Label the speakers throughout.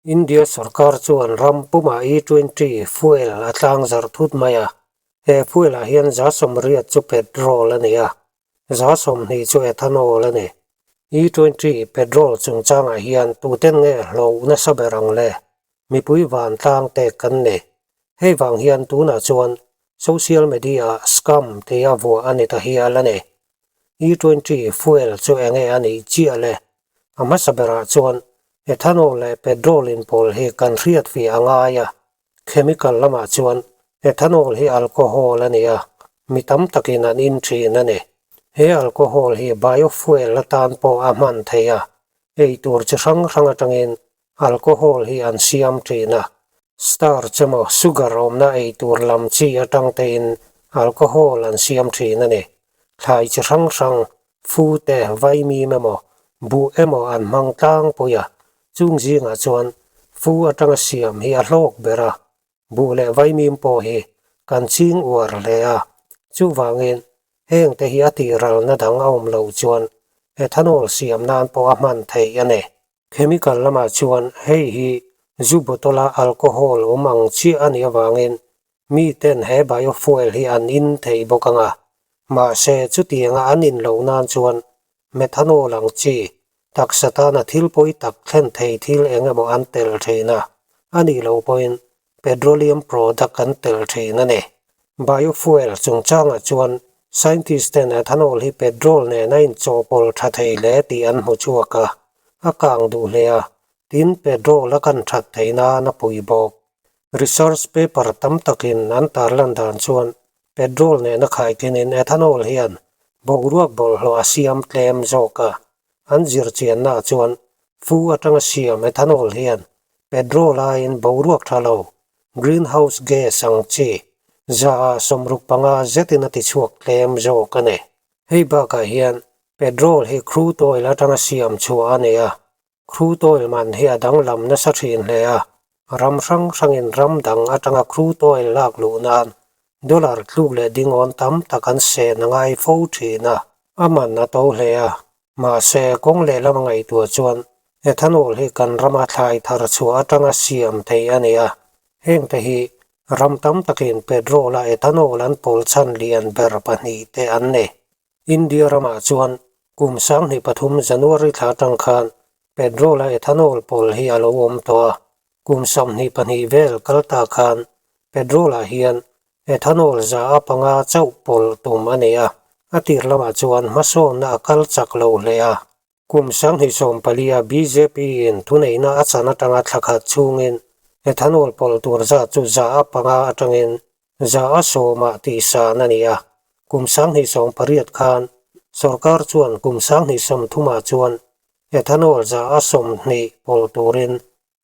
Speaker 1: India sorkar chuan ram pumah E twenty fuel a tlangzarh thut mai a, he fuel ah hian 80% chu petrol a ni a, 20% chu ethanol a ni. E twenty petrol chungchangah hian tuten nge hlauh nasa ber ang le? Mipui vantlang tek kan ni. Hei vang hian tunah chuan social media ah scam tia vuah a ni ta hial a ni. E twenty fuel chu enge a nih chiah le? A hmasa berah chuan ethanol leh petrol inpawl hi kan hriat fiah a ngai a. Chemical lamah chuan ethanol hi alcohol a ni a, mi tam takin an in thin a ni. He alcohol hi biofuel atan pawh a hman theih a, ei tur chi hrang hrang atangin alcohol hi an siam thin a. Starch emaw sugar awmna ei tur lam chi atang tein alcohol an siam thin a ni. Thlai chi hrang hrang Fu te, vaimim emaw, buh emaw an hmang tlangpui a, chung zingah chuan fu atanga siam hi a hlawk ber a, buh leh vaimim pawh hi kan ching uar hle a, chuvangin heng te hi a tihralna dang a awm loh chuan ethanol siam nan pawh a hman theih a ni. Chemical lamah chuan hei hi zu bottle-a alcohol awm ang chiah a nih avangin miten he biofuel hi an in thei bawk ang a, mahse chutianga an in loh nan chuan methanol ang chi taksa tana thil pawi tak thlen thei thil eng emaw an tel thin a, a nih loh pawhin petroleum product an tel thin a ni. Biofuel chungchangah chuan scientist ten ethanol hi petrol nen a inchawhpawlh tha thei hle tih an hmu chhuak a, a kang duh hle a, tin petrol a kan that theih nan a pui bawk. Research paper tam takin an tarlan dan chuan petrol nena khaikinin ethanol hian boruak bawlhhlawh a siam tlem zawk a, an zirchiannaah chuan fu atanga siam ethanol hian Petrol aiin boruak tha lo, greenhouse gas ang chi, 65% zetin a tichhuak tlem zawk a ni. Hei bakah hian petrol hi crude oil atanga siam chhuah a ni a, crude oil man hi a danglam nasa thin hle a, ram hrang hrangin ram dang atanga crude oil lak luh nan dollar tluk leh dingawn tam tak an sen a ngai fo thin a, a man a to hle a. Mahse, kawng lehlam a ngaihtuah chuan ethanol hi kan rama thlai thar chhuah atanga siam theih a ni a, hengte hi ram tam takin petrol-a ethanol an pawl chhan lian ber pahnih te an ni. India ramah chuan kum 2003 January thla atang khan petrol-a ethanol pawl hi a lo awm tawh a, kum 22 vel kal ta khan petrol-ah hian Ethanol 5% chauh pawl tum a ni a, a tir lamah chuan hmasawnna a kal chak lo hle a. Kum 2014-a bjp in thuneihna a chan atanga thla khat chhungin ethanol pawl tur zat chu 5% atangin 10%-ah tihsan a ni a. Kum 2018 khan sorkar chuan kum 2030-ah chuan ethanol 20% pawl turin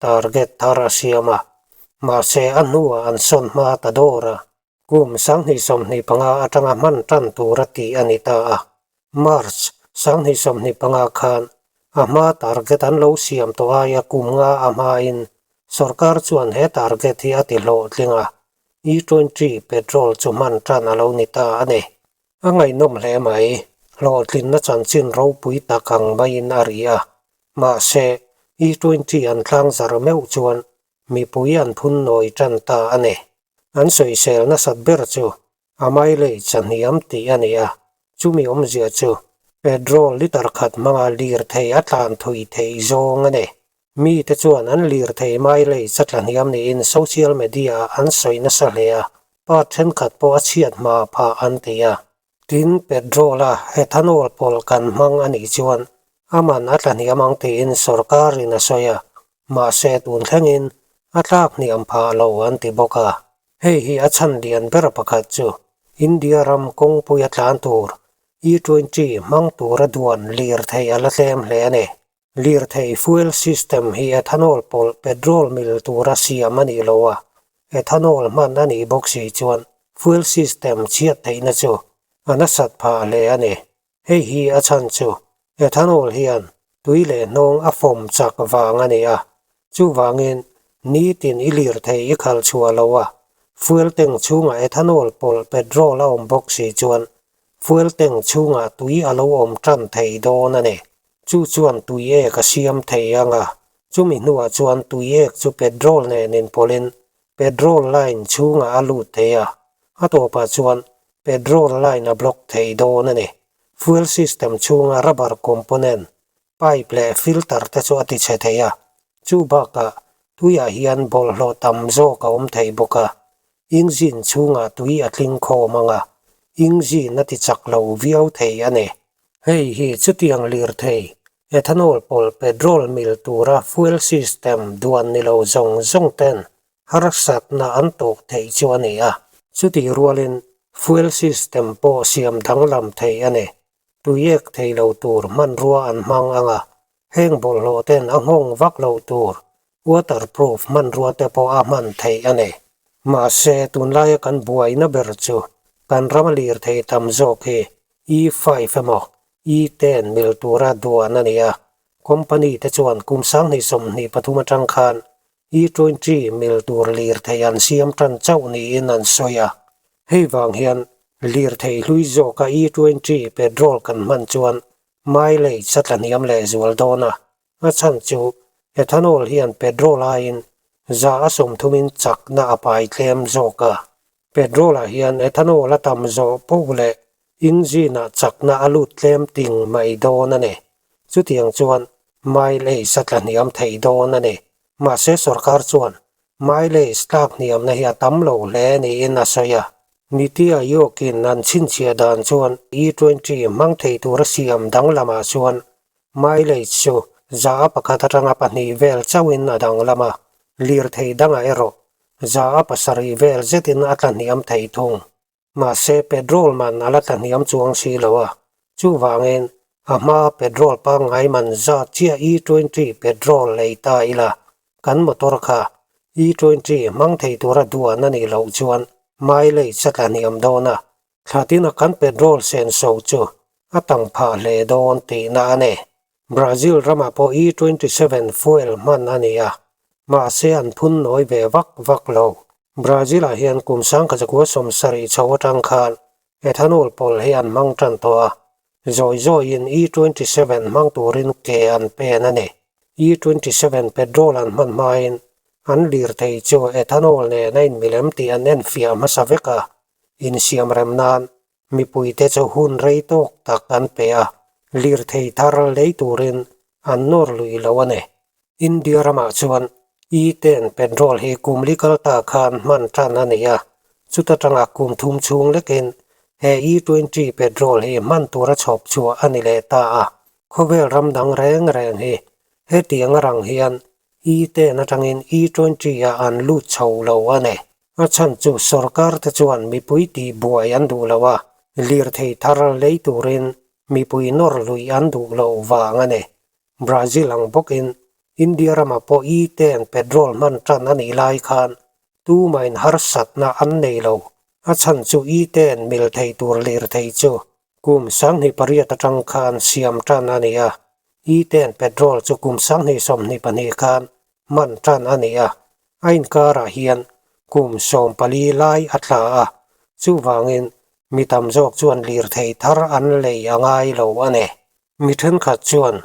Speaker 1: target thar a siam a, mahse a hnuah an sawn hma ta dawr a, kum 2025 atanga hman tan tura tih a ni ta a. March 2025 khan a hma target an lo siam tawh aia kum nga a hmain sorkar chuan he target hi a ti hlawhtling a, E twenty petrol chu hman tan a lo ni ta a ni. A ngaihnawm hle mai, hlawhtlinna chanchin ropui tak ang maiin a ri a. Mahse, E twenty an tlang zar meuh chuan mipui an phun nawi tan ta a ni. An sawisel nasat ber chu a mileage a hniam tih a ni a, chumi awmzia chu petrol litre khat hmanga lirthei a tlan thui theih zawng a ni. Mite chuan an lirthei mileage a tla hniam niin social media-ah an sawi nasa hle a, pa thenkhat pawh a chhiat hma phah an ti a. Tin, petrol-a ethanol pawlh kan hmang a nih chuan a man a tla hniam ang tiin sorkarin a sawi a, mahse tun thlengin a tlak hniam phah lo an ti bawk a. Hei hi a chhan lian ber pakhat chu India ram kawngpui a tlan tur E twenty hmang tura duan lirthei a la tlem hle a ni. Lirthei fuel system hi ethanol pawlh petrol mil tura siam a nih lo a, ethanol hman a nih bawk si chuan fuel system chhiat theihna chu a nasat phah hle a ni. Hei hi a chhan chu ethanol hian tui leh hnawng a fawm chak vang a ni a, chuvangin nitin i lirthei i khalh chhuah lo a, fuel tank chhungah ethanol pawlh petrol a awm bawk si chuan fuel tank chhungah tui a lo awm tan thei dawn a ni. Chu chuan tui ek a siam thei ang a. Chumi hnuah chuan tuiek chu petrol nen inpawlhin petrol line chhungah a lut thei a, a tawpah chuan petrol line a block thei dawn a ni. Fuel system chhunga rubber component, pipe leh filter te chu a tichhe thei a, chu bakah tuiah hian bawlhhlawh tam zawk a awm thei bawk a, engine chhungah tui a tling khawm ang a, engine a tichak lo viau thei a ni. Hei hi chutiang lirthei Ethanol pawlh petrol mil tura fuel system duan ni lo zawng zawng ten harsatna an tawk theih chu a ni a. Chutih rualin fuel system pawh siam danglam theih a ni. Tuiek thei lo tur hmanrua an hmang ang a, heng bawlhhlawh ten a nghawng vak loh tur waterproof hmanrua te pawh a hman theih a ni. Mahse, tunlaia kan buaina ber chu kan rama lirthei tam zawk hi E5 emaw E10 mil tura duan a ni a, company te chuan kum 2023 atang khan E20 mil tur lirthei an siam tan chauh niin an sawi a. Hei vang hian lirthei hlui zawka E20 petrol kan hman chuan mileage a tlahniam lehzual dawn a, a chhan chu ethanol hian petrol aiin 30% chakna a pai tlem zawk a. Petrol-ah hian ethanol a tam zawh poh leh engine-ah chakna a lut tlem ting mai dawn a ni. Chutiang chuan mileage a tlahniam thei dawn a ni. Mahse sorkar chuan mileage tlak hniamna hi a tam lo hle niin a sawi a. Niti Aayog-in an chhinchhiah dan chuan E20 hmang thei tura siam danglamah chuan mileage chu 1% atanga 2 vel chauhin a danglam a, lirthei dangah erawh 7% vel zetin a tlahniam thei thung. Mahse petrol man a la tlahniam chuang si lo a, chuvangin a hmaa petrol pangngai man zat chiah E20 petrol lei ta ila, kan motor kha E20 hmang thei tura duan a nih loh chuan mileage a tlahniam dawn a, thla tina kan petrol senso chu a tam phah hle dawn tihna a ni. Brazil ramah pawh E27 fuel hman a ni a, mahse an phun nawi ve vak vak lo. Brazil-ah hian kum 1970 chho atang khan ethanol pawlh hi an hmang tan tawh a, zawi zawiin E27 hmang turin ke an pen a ni. E27 petrol an hman hmain an lirthei chu ethanol nen a inmilem tih an enfiah hmasa vek a, insiamrem nan Mipuite chu hun rei tawk tak an pe a, lirthei thar lei turin an nawr lui lo a ni. India ramah chuan E-ten petrol hi kum li kal ta khan hman tan a ni a, chuta tanga kum thum chhung lekin he E-twenty petrol hi hman tura chhawp chhuah a ni leh ta a. Khawvel ram dang reng reng hi hetiang a rang hian E-ten atangin E-twenty ah an lut chho lo a ni. A chhan chu sorkar te chuan mipui tih buai an duh lo a, lirthei thar lei turin mipui nawr luih an duh loh vang a ni. Brazil ang bawkin India ramah pawh E-ten petrol hman tan a nih lai khan tumahin harsatna an nei lo. A chhan chu E-ten mil thei tur lirthei chu kum 28 atang khan siam tan a ni a, E-ten petrol chu kum 2022 khan hman tan a ni a, a inkarah hian kum 14 lai a tla a, chuvangin mi tam zawk chuan lirthei thar an lei a ngai lo a ni. Mi thenkhat chuan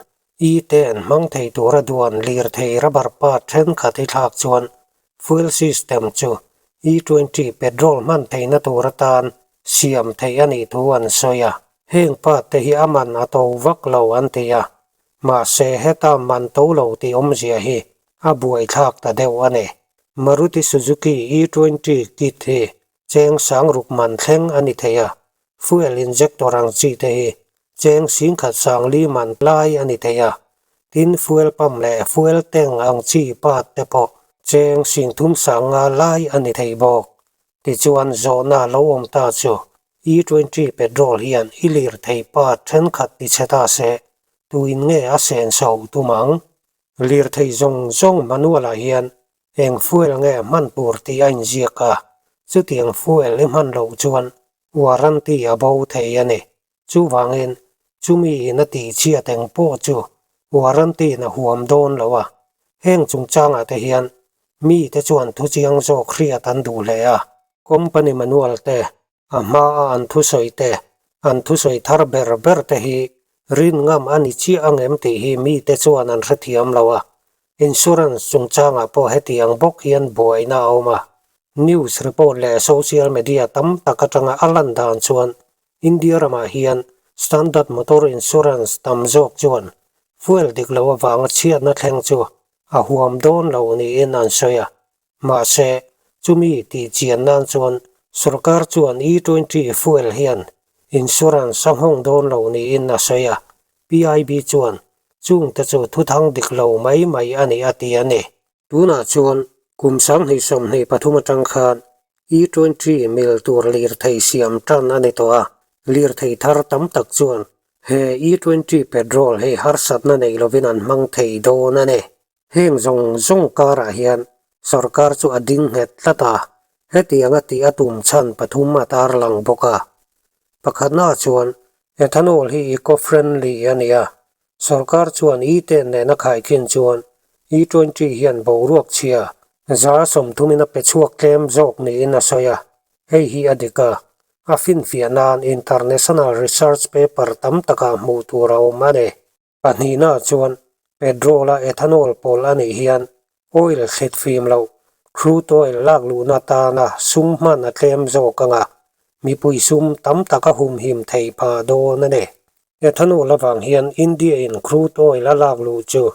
Speaker 1: E-ten hmang thei tura duan lirthei rubber part thenkhat hi thlak chuan fuel system chu E-twenty petrol hman theihna tur atan siam theih a nih thu an sawi a. Heng part te hi a man a to vak lo an ti a, mahse heta man to lo tih awmzia hi a buaithlak ta deuh a ni. Maruti Suzuki E-twenty kit hi cheng sangruk man thleng a ni thei a, fuel injector ang chi te hi cheng 10,040 man lai a ni thei a, tin fuel pump leh fuel tank ang chi part te pawh cheng 3,500 lai a ni thei bawk. Tichuan zawhna lo awm ta chu E-twenty petrol hian i lirthei part thenkhat ti chhe ta se, tuin nge a senso tum ang? Lirthei zawng zawng manual-ah hian eng fuel nge hman tur tih a inziak a, chutiang fuel i hman loh chuan warranty a bo thei a ni. Chuvangin, chumi in a tihchhiat eng pawh chu warranty in a huam dawn lo a, heng chungchangah te hian mite chuan thuchiang zawk hriat an duh hle a. Company manual te, a hmaa an thusawi te, an thusawi thar ber ber te hi rin ngam a ni chiah ang em tih hi mite chuan an hrethiam lo a. Insurance chungchangah pawh hetiang bawk hian buaina a awm a. News report leh social media tam tak atanga a lan dan chuan India ramah hian standard motor insurance tam zawk chuan fuel dik lo avanga chhiatna thleng chu a huam dawn lo niin an sawi a. Mahse, chumi tih chian nan chuan sorkar chuan E20 fuel hian insurance a nghawng dawn lo niin a sawi a, PIB chuan chungte chu thuthang dik lo mai mai a ni a ti a ni. Tunah chuan kum 2023 atang khan E20 mil tur lirthei siam tan a ni tawh a, lirthei thar tam tak chuan he E20 petrol hi harsatna nei lovin an hmang thei dawn a ni. Heng zawng zawng karah hian sorkar chu a ding nghet tlat a, hetianga tih a tum chhan pathum a tarlang bawk a. Pakhatna chuan ethanol hi eco-friendly a ni a, sorkar chuan E-ten nena khaikhin chuan E-twenty hian boruak chhia 30% in a pe chhuak tlem zawk niin a sawi a, hei hi a dik a, a finfiah nan international research paper tam takah hmuh tur a awm a ni. Pahnihna chuan petrol-a ethanol pawl a nih hian oil thlit fim loh, crude oil lak luhna atana sum hman a tlem zawk anga mipui sum tam tak a humhim thei phah dawn a ni. Ethanol avang hian India-in crude oil a lak luh chu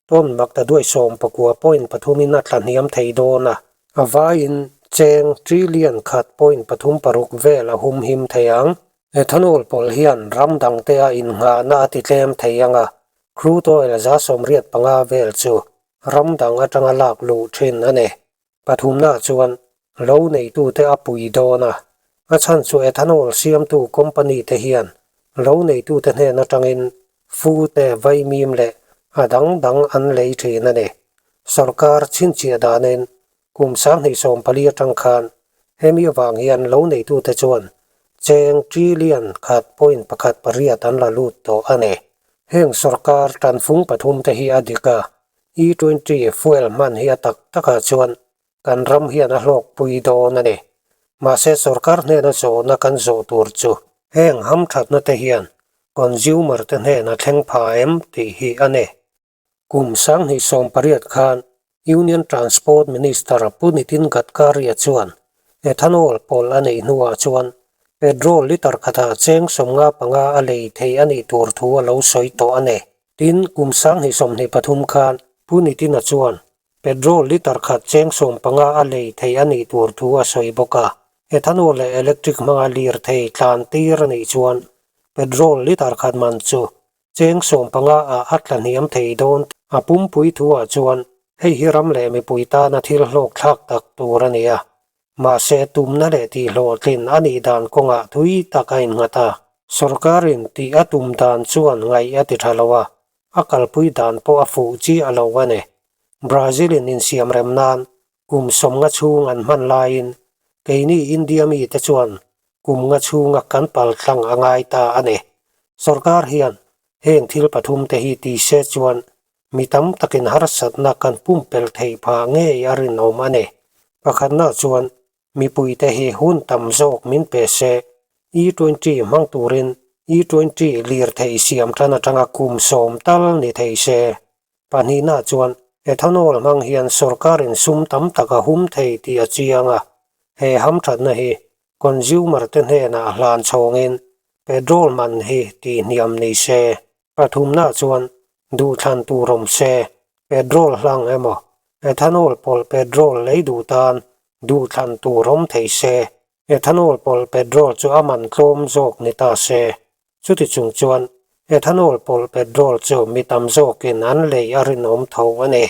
Speaker 1: ton makta duai 19 point 3 in a tla hniam thei dawn a, a vaiin cheng trillion 1.36 vel a humhim thei ang. Ethanol pawl hian ram dangte a innghahna a ti tlem thei anga crude oil 85 vel chu ram dang atanga lak luh thin a ni. Pathumna chuan lo neitute a pui dawn a, a chhan chu ethanol siamtu company te hian lo neitute hnen atangin fu te vaimim leh a dang dang an lei thin a ni. Sorkar chhinchhiah danin kum 2014 atang khan hemi awang hian lo neitute chuan cheng trillion 1.18 an la lut tawh a ni. Heng sorkar tanfung pathum te hi a dik a, E20 fuel hman hi a tak takah chuan kan ram hian a hlawk pui dawn a ni. Mahse sorkar hnena zawhna kan zawh tur chu heng hamthatna te hian consumer te hnena thleng pha em tih hi a ni. Kum 2018 khan Union Transport Minister Pu Nitin Gadkari chuan ethanol pawl a neih hnuah chuan petrol liter khatah cheng 55 a lei thei a nih tur thu a lo sawi tawh a ni. Tin, kum 2023 khan Pu Nitin-a chuan petrol liter khat cheng 15 a lei thei a nih tur thu a sawi bawk a. Ethanol leh electric hmanga lir thei tlan tir a nih chuan petrol liter khat man chu cheng 15 a a tla hniam thei dawn. A pumpui thuah chuan hei hi ram leh mipui tana thil hlawk thlak tak tur a ni a. Mahse tumna leh tih hlawhtlin a nih dan kawngah thui tak a innghat a. Sorkarin tih a tum dan chuan ngaih a ti tha lo a, a kalpui dan pawh a fuh chi a lo a ni. Brazil-in insiam rem nan kum 50 chhung an hman laiin keini India mi te chuan kum nga chhunga kan pal tlang a ngai ta a ni. Sorkar hian heng thil pathum te hi ti se chuan mi tam takin harsatna kan pumpel thei pha ngei a rinawm a ni. Pakhatna chuan mipui te hi hun tam zawk min pe se E20 hmang turin E20 lir thei siam tan atanga kum 10 tal ni thei se. Pahnihna chuan ethanol hmang hian sorkarin sum tam tak a hum thei tih a chiang a. He hamthatna hi consumer te hnenah hlan chhawngin petrol man hi tih hniam ni se. Pathumna chuan duhthlan tur awm se petrol hlang emaw ethanol pawl petrol lei duh tan duhthlan tur awm thei se. Ethanol pawl petrol chu a man tlawm zawk ni ta se. Chuti chung chuan ethanol pawl petrol chu mi tam zawkin an lei a rinawm tho a ni.